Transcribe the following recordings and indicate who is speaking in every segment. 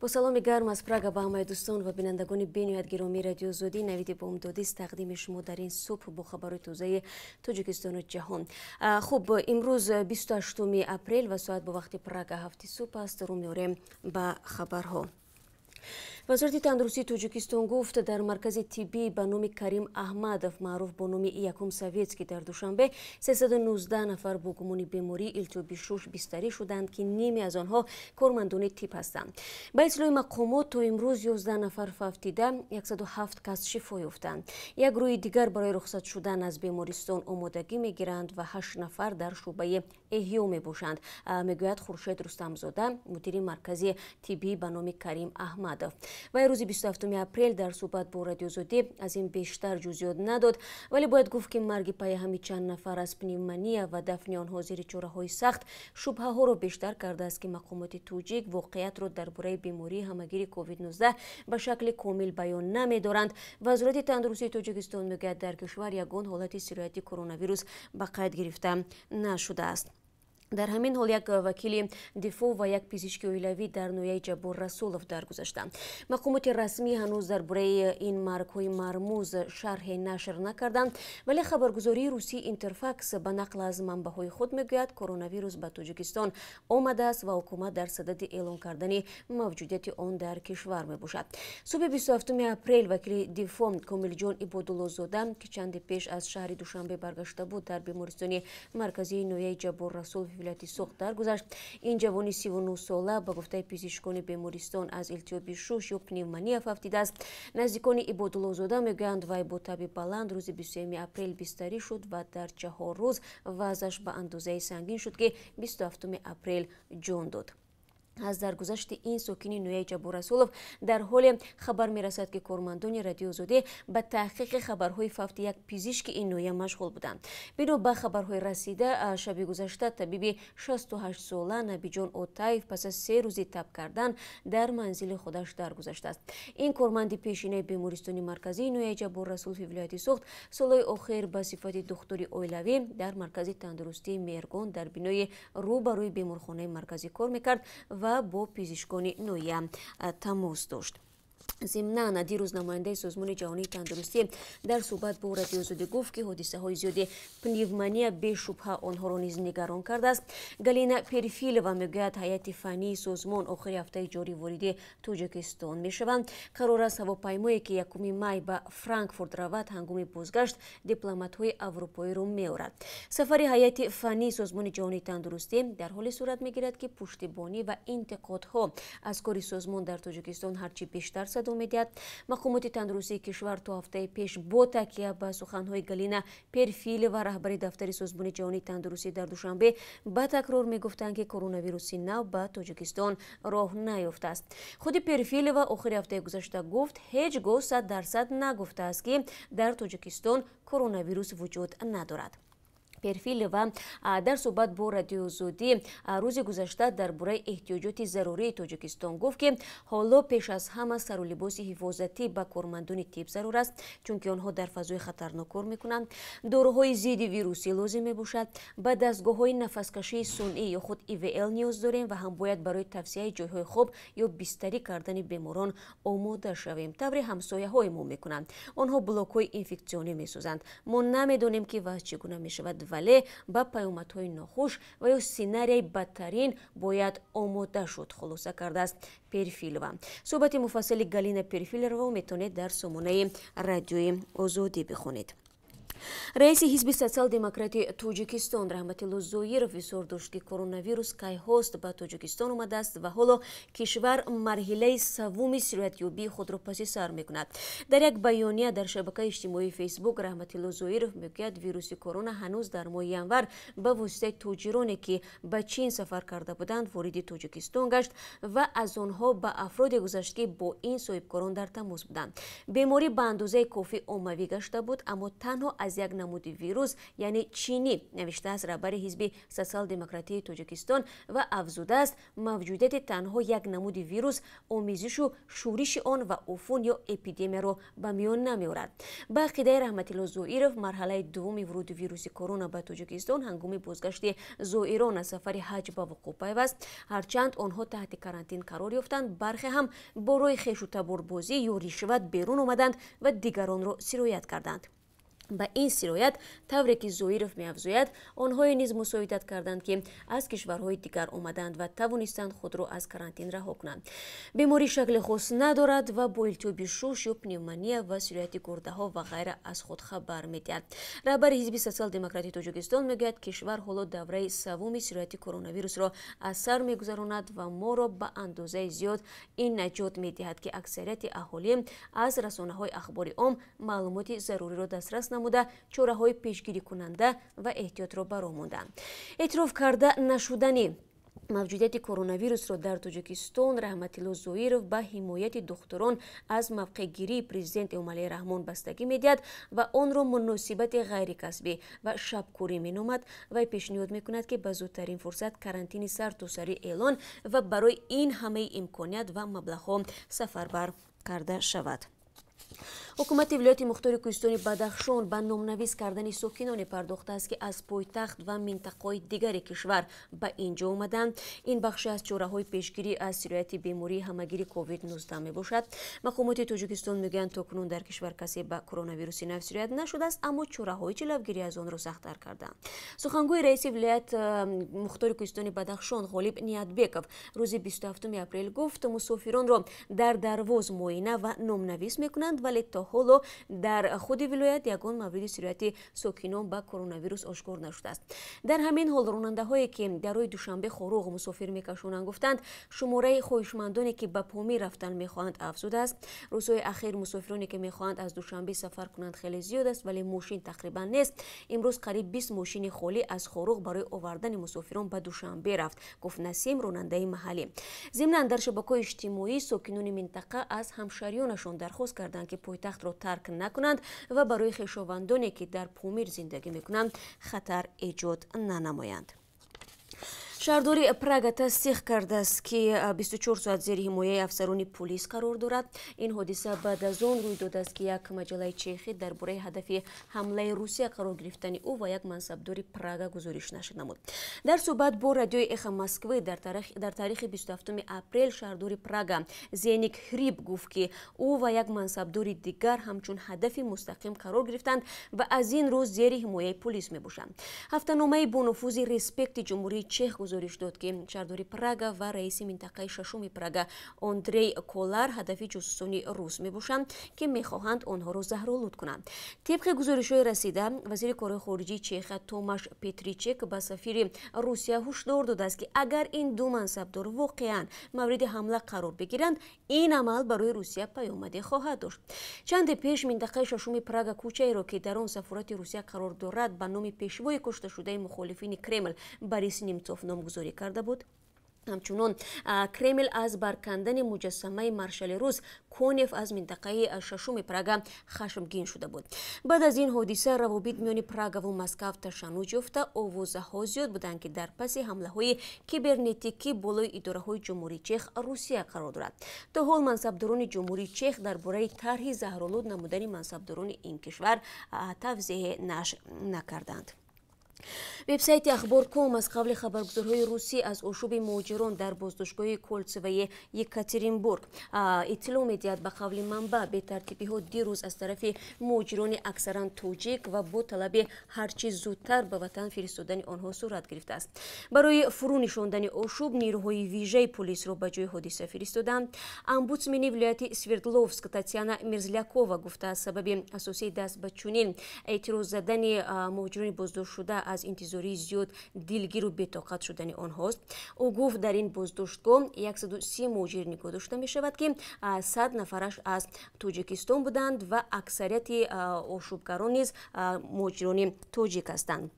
Speaker 1: Бо саломи гарм аз Прага ба ҳамаи дӯстон ва бинандагони бениҳоят гиромии Радиои Озодӣ. Навиди бомдодист тақдими шумо дар ин субҳ бо хабарҳои тозаи Тоҷикистону ҷаҳон. Хуб, имрӯз 28 апрел ва соат бо вақти Прага 7 субҳ аст. Рӯ меорем ба хабарҳо. Вазорати тандурустии Тоҷикистон гуфт, дар маркази тиббӣ ба номи Карим Аҳмадов, маъруф бо номи Якум Советский, дар Душанбе 319 нафар бо гумони бемории илтиҳоби шуш бистарӣ шуданд, ки ниме аз онҳо кормандони тиб ҳастанд. Ба иттилои мақомот, то имрӯз 11 нафар фавтида, 107 кас шифо ёфтанд. Як гурӯҳи дигар барои рухсат шудан аз бемористон омодагӣ мегиранд ва 8 нафар дар шӯъбаи эҳё мебошанд, мегӯяд Хуршед Рустамзода, мудири маркази тиббӣ ба номи Карим Аҳмадов. Вай рӯзи 27 апрел дар суҳбат бо Радиои Озодӣ аз ин бештар ҷузъиёт надод, вале бояд гуфт, ки марги пайҳами чанд нафар аз пневмония ва дафни онҳо зери чораҳои сахт шубҳаҳоро бештар кардааст, ки мақомоти тоҷик воқеиятро дар бораи бемории ҳамагири COVID-19 ба шакли комил баён намедоранд. Вазорати тандурустии Тоҷикистон мегӯяд, дар кишвар ягон ҳолати сирояти коронавирус ба қайд гирифта нашудааст. Дар ҳамин ҳол як вакили дифоъ ва як пизишки оилавӣ дар ноҳияи Ҷаббор Расулов даргузаштанд. Мақомоти расмӣ ҳанӯз дар бораи ин маргҳои мармуз шарҳе нашр накарданд, вале хабаргузории русии Интерфакс ба нақл аз манбаъҳои худ мегӯяд, коронавирус ба Тоҷикистон омадааст ва ҳукумат дар садади эълон кардани мавҷудияти он дар кишвар мебошад. Субҳи 27 апрел вакили дифоъ Комилҷон Ибодуллозода, ки чанде пеш аз шаҳри Душанбе баргашта буд, дар бемористони марказии ноҳияи Ҷаббор Расулов вилояти Суғд даргузашт. Ин ҷавони 39 сола ба гуфтаи пизишкони бемористон аз илтиҳоби шуш ё пневмония фавтидааст. Наздикони Ибодуллозода мегӯянд, вай бо таби баланд рӯзи 23 апрел бистарӣ шуд ва дар 4 рӯз вазъаш ба андозаи сангин шуд, ки 27 апрел ҷон дод. Аз даргузашти ин сокини ноҳияи Ҷаббор Расулов дар ҳоле хабар мерасад, ки кормандони Радиои Озодӣ ба таҳқиқи хабарҳои фавти як пизишки ин ноҳия машғул буданд. Бино ба хабарҳои расида, шаби гузашта табиби 68 сола Набиҷон Отаев пас аз 3 рӯзи таб кардан дар манзили худаш даргузаштааст. Ин корманди пешинаи бемористони марказии ноҳияи Ҷаббор Расулови вилояти Суғд солҳои охир ба сифати духтури оилавӣ дар маркази тандурустии Меҳргон дар бинои рӯ ба рӯи беморхонаи марказӣ кор мекард ва бо пизишкони ноҳия тамос дошт. Зимнан, дирӯз намояндаи Созмони ҷаҳонии тандурустӣ дар суҳбат бо Радиои Озодӣ гуфт, ки ҳодисаҳои зиёди пневмония бешубҳа онҳоро низ нигарон кардааст. Галина Перфилова мегӯяд, ҳайати фаннии созмон охири ҳафтаи ҷорӣ вориди Тоҷикистон мешаванд. Қарор аст ҳавопаймое, ки 1 май ба Франкфурт равад, ҳангоми бозгашт дипломатҳои аврупоиро меорад. Сафари ҳайати фаннии Созмони ҷаҳонии тандурустӣ дар ҳоле сурат мегирад, ки пуштибонӣ ва интиқодҳо аз кори созмон дар Тоҷикистон ҳарчи бештар садо медиҳад. Мақомоти тандурустии кишвар то ҳафтаи пеш бо такя ба суханҳои Галина Перфилова, раҳбари дафтари Созмони ҷаҳонии тандурустӣ дар Душанбе, ба такрор мегуфтанд, ки коронавируси нав ба Тоҷикистон роҳ наёфтааст. Худи Перфилова охири ҳафтаи гузашта гуфт, ҳеҷ гоҳ 100% нагуфтааст, ки дар Тоҷикистон коронавирус вуҷуд надорад. Перфилова дар суҳбат бо Радиои Озодӣ рӯзи гузашта дар бораи эҳтиёҷоти зарурии Тоҷикистон гуфт, ки ҳоло пеш аз ҳама сару либоси ҳифозатӣ ба кормандони тиб зарур аст, чунки онҳо дар фазои хатарнок кор мекунанд. Доруҳои зидди вирусӣ лозим мебошад, ба дастгоҳҳои нафаскашии сунъӣ ё худ ИВЛ ниёз дорем ва ҳам бояд барои тавсияи ҷойҳои хоб ё бистарӣ кардани беморон омода шавем. Тавре ҳамсояҳои мо мекунанд. Онҳо блокҳои инфексионӣ месозанд. Мо намедонем, ки вазъ чӣ гуна мешавад, вале ба паёмадҳои нохуш ва ё сценарияи бадтарин бояд омода шуд, хулоса кардааст Перфилова. Суҳбати муфассали Галина Перфилова метавонед дар сомонаи Радиои Озодӣ бихонед. Раиси ҳизби Социал-демократи Тоҷикистон Раҳматилло Зоиров изҳор дошт, ки коронавирус кайҳост ба Тоҷикистон омадааст ва ҳоло кишвар марҳилаи саввуми сироятёбии худро паси сар мекунад. Дар як баёния дар шабакаи иҷтимоии Фейсбук Раҳматилло Зоиров мегӯяд, вируси корона ҳанӯз дар моҳи январ ба воситаи тоҷироне, ки ба Чин сафар карда буданд, вориди Тоҷикистон гашт ва аз онҳо ба афроде гузашт, ки бо ин соҳибкорон дар тамос буданд. Беморӣ ба андозаи кофӣ оммавӣ гашта буд, аммо танҳо аз аз як намуди вирус, яъне чинӣ, навиштааст раҳбари ҳизби Социал-демократии Тоҷикистон ва афзудааст, мавҷудияти танҳо як намуди вирус омезишу шӯриши он ва уфун ё эпидемияро ба миён намеорад. Ба ақидаи Раҳматилло Зоиров, марҳалаи дуввуми вуруди вируси корона ба Тоҷикистон ҳангоми бозгашти зоирон аз сафари ҳаҷ ба вуқӯъ пайваст. Ҳарчанд онҳо таҳти карантин қарор ёфтанд, бархе ҳам бо роҳи хешу таборбозӣ ё ришват берун омаданд ва дигаронро сироят карданд. Ба ин сироят, тавре ки Зоиров меафзояд, онҳое низ мусоидат карданд, ки аз кишварҳои дигар омаданд ва тавонистанд худро аз карантин раҳо кунанд. Беморӣ шакли хос надорад ва бо илтиҳоби шуш ё пневмония ва сирояти гурдаҳо ва ғайра аз худ хабар медиҳад. Раҳбари ҳизби Социал-демократии Тоҷикистон мегӯяд, кишвар ҳоло давраи саввуми сирояти коронавирусро аз сар мегузаронад ва моро ба андозаи зиёд ин наҷот медиҳад, ки аксарияти аҳолӣ аз расонаҳои ахбори ом маълумоти заруриро дастрас намуда, чораҳои пешгирикунанда ва эҳтиётро ба роҳ монданд. Эътироф карда нашудани мавҷудияти коронавирусро дар Тоҷикистон Раҳматилло Зоиров ба ҳимояти духтурон аз мавқеъгирии президент Эмомалӣ Раҳмон бастагӣ медиҳад ва онро муносибати ғайрикасбӣ ва шабкӯрӣ меномад. Вай пешниҳод мекунад, ки ба зудтарин фурсат карантини сартосарӣ эълон ва барои ин ҳамаи имконият ва маблағҳо сафарбар карда шавад. Ҳукумати вилояти мухтори кӯҳистони Бадахшон ба номнавис кардани сокиноне пардохтааст, ки аз пойтахт ва минтақаҳои дигари кишвар ба ин ҷо омаданд. Ин бахше аз чораҳои пешгирӣ аз сирояти бемории ҳамагири COVID-19 мебошад. Мақомоти Тоҷикистон мегӯянд, то кунун дар кишвар касе ба коронавируси нав сироят нашудааст, аммо чораҳои ҷилавгирӣ аз онро сахттар карданд. Сухангӯи раиси вилоят мухтори кӯҳистони Бадахшон Ғолиб Ниятбеков рӯзи 27 апрел гуфт, мусофиронро дар дарвоз муоина ва номнавис мекунанд, вале то ҳоло дар худи вилоят ягон мавриди сирояти сокинон ба коронавирус ошкор нашудааст. Дар ҳамин ҳол ронандаҳое, ки дар роҳи Душанбе Хоруғ мусофир мекашонанд, гуфтанд, шумораи хоҳишмандоне, ки ба Помир рафтан мехоҳанд, афзудааст. Рӯзҳои ахир мусофироне, ки мехоҳанд аз Душанбе сафар кунанд, хеле зиёд аст, вале мошин тақрибан нест. Имрӯз қариб 20 мошини холӣ аз Хоруғ барои овардани мусофирон ба Душанбе рафт, гуфт Насим, ронандаи маҳаллӣ. Зимнан дар шабакаҳои иҷтимоӣ сокинони минтақа аз ҳамшаҳриёнашон дархост карданд, ки пойтахтро тарк накунанд ва барои хешовандоне, ки дар Помир зиндагӣ мекунанд, хатар эҷод нанамоянд. Шаҳрдори Прага тасдиқ кардааст, ки 24 соат зери ҳимояи афсарони пулис қарор дорад. Ин ҳодиса баъд аз он рӯй додааст, ки як маҷаллаи чехӣ дар бораи ҳадафи ҳамлаи Русия қарор гирифтани ӯ ва як мансабдори Прага гузориш нашр намуд. Дар суҳбат бо радиои Эхо Москвы дар таърихи 27 апрел шаҳрдори Прага Зеник Хриб гуфт, ки ӯ ва як мансабдори дигар ҳамчун ҳадафи мустақим қарор гирифтанд ва аз ин рӯз зери ҳимояи пулис мебошанд. Ҳафтаномаи бонуфузи Респекти Ҷумҳурии Чех гузориш дод, ки шаҳрдори Прага ва раиси минтақаи шашуми Прага Андрей Колар ҳадафи ҷосусони рус мебошанд, ки мехоҳанд онҳоро заҳролуд кунанд. Тибқи гузоришҳои расида, вазири корҳои хориҷии Чехия Томаш Петричек ба сафири Русия ҳушдор додааст, ки агар ин ду мансабдор воқеан мавриди ҳамла қарор бигиранд, ин амал барои Русия паёмаде хоҳад дошт. Чанде пеш минтақаи шашуми Прага кӯчаеро, ки дар он сафорати Русия қарор дорад, ба номи пешвои кушташудаи мухолифини Кремл Борис Немцов номгузорӣ карда буд. Ҳамчунон Кремл аз баркандани муҷассамаи маршали рус Конев аз минтақаи шашуми Прага хашмгин шуда буд. Баъд аз ин ҳодиса равобит миёни Прага ва Москав ташаннуҷ ёфта, овозаҳо зиёд буданд, ки дар паси ҳамлаҳои кибернетикӣ болои идораҳои Ҷумҳурии Чех Русия қарор дорад. То ҳол мансабдорони Ҷумҳурии Чех дар бораи тарҳи заҳролуд намудани мансабдорони ин кишвар тавзеҳе нашр накарданд. Вебсайти Ахбор.ком аз қавли хабаргузорҳои русӣ аз ошӯби муҳоҷирон дар боздоштгоҳи Кольцеваи Екатеринбург иттилоъ медиҳад. Ба қавли манбаъ, бетартибиҳо дирӯз аз тарафи муҳоҷирони аксаран тоҷик ва бо талаби ҳарчи зудтар ба ватан фиристодани онҳо сурат гирифтааст. Барои фурӯ нишондани ошӯб нерӯҳои вижаи полисро ба ҷои ҳодиса фиристоданд. Омбудсмени вилояти Свердловск Татьяна Мерзлякова гуфтааст, сабаби асосии даст ба чунин эътироз задани муҳоҷирони боздоштшуда аз интизории зиёд, дилгиру бетоқат шудани онҳост. Ӯ гуфт, дар ин боздоштгоҳ 130 муҳоҷир нигоҳ дошта мешавад, ки 100 нафараш аз Тоҷикистон буданд ва аксарияти ошӯбгарон низ муҳоҷирони тоҷик ҳастанд.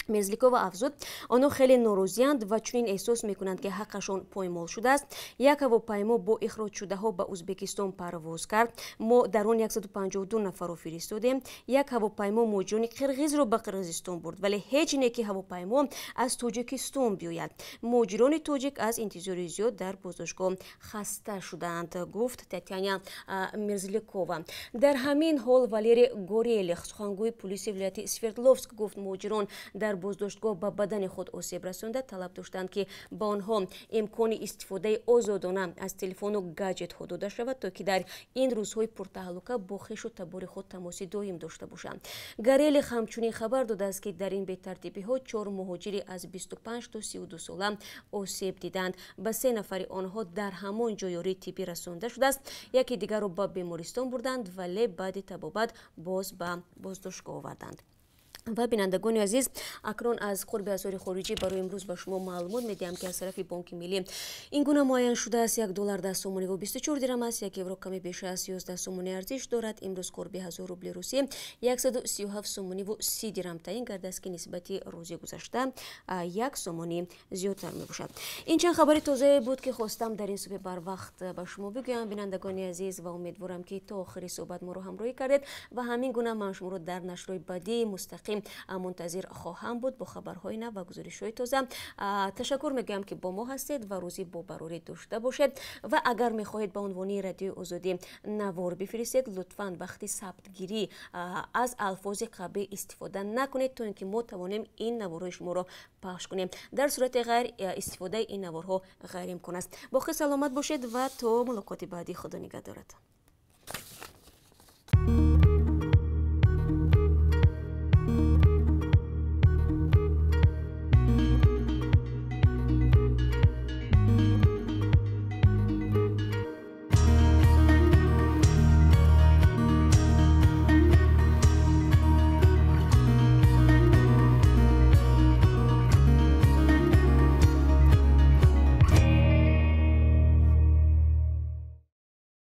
Speaker 1: Мерзликова афзуд, онҳо хеле норозиянд ва чунин эҳсос мекунанд, ки ҳаққашон поймол шудааст. Як ҳавопаймо бо ихроҷшудаҳо ба Узбекистон парвоз кард. Мо дар он 152 нафарро фиристодем. Як ҳавопаймо муҳоҷирони қирғизро ба Қирғизистон бурд, вале ҳеҷ не ки ҳавопаймо аз Тоҷикистон биёяд. Муҳоҷирони тоҷик аз интизори зиёд дар боздоштгоҳ хаста шудаанд, гуфт Татяна Мерзликова. Дар ҳамин ҳол Валерий Горелих, сухангӯи пулиси вилояти Свердловск, гуфт, муҳоҷирон дар боздоштгоҳ ба бадани худ осеб расонда, талаб доштанд, ки ба онҳо имкони истифодаи озодона аз телефону гаджетҳо дода шавад, то ки дар ин рӯзҳои пуртаҳлука бо хешу табори худ тамоси доим дошта бошанд. Горелих ҳамчунин хабар додааст, ки дар ин бетартибиҳо 4 муҳоҷири аз 25 то 32 сола осеб диданд. Ба 3 нафари онҳо дар ҳамон ҷо ёрии тиббӣ расонда шудааст. Яке дигарро ба бемористон бурданд, вале баъди табобат боз ба боздоштгоҳ оварданд. Ва бинандагони азиз, акнун аз қурби асъори хориҷӣ барои имрӯз ба шумо маълумот медиҳам, ки аз тарафи Бонки Миллӣ ин гуна муайян шудааст. 1 доллар 10 сомониву 24 дирам аст, 1 евро каме беша аз 11 сомонӣ арзиш дорад. Имрӯз қурби 1000 рубли русӣ 137 сомониву 30 дирам таъин гардааст, ки нисбати рӯзи гузашта 1 сомонӣ зиёдтар мебошад. Ин чанд хабари тозае буд, ки хостам дар ин субҳи барвақт ба шумо бигӯям, бинандагони азиз, ва умедворам, ки то охири суҳбат моро ҳамроҳӣ кардед ва ҳамин гуна ман шуморо дар нашрҳои баъдии мустақим мунтазир хоҳам буд бо хабарҳои нав ва гузоришҳои тоза. Ташаккур мегӯям, ки бо мо ҳастед ва рӯзи бобарорӣ дошта бошед. Ва агар мехоҳед ба унвони Радиои Озодӣ навор бифиристед, лутфан вақти сабтгирӣ аз алфози қабеҳ истифода накунед, то ин ки мо тавонем ин наворҳои шуморо пахш кунем. Дар сурати ғайр истифодаи ин наворҳо ғайриимкон аст. Боқӣ саломат бошед ва то мулоқоти баъдӣ, Худо нигаҳдоратон.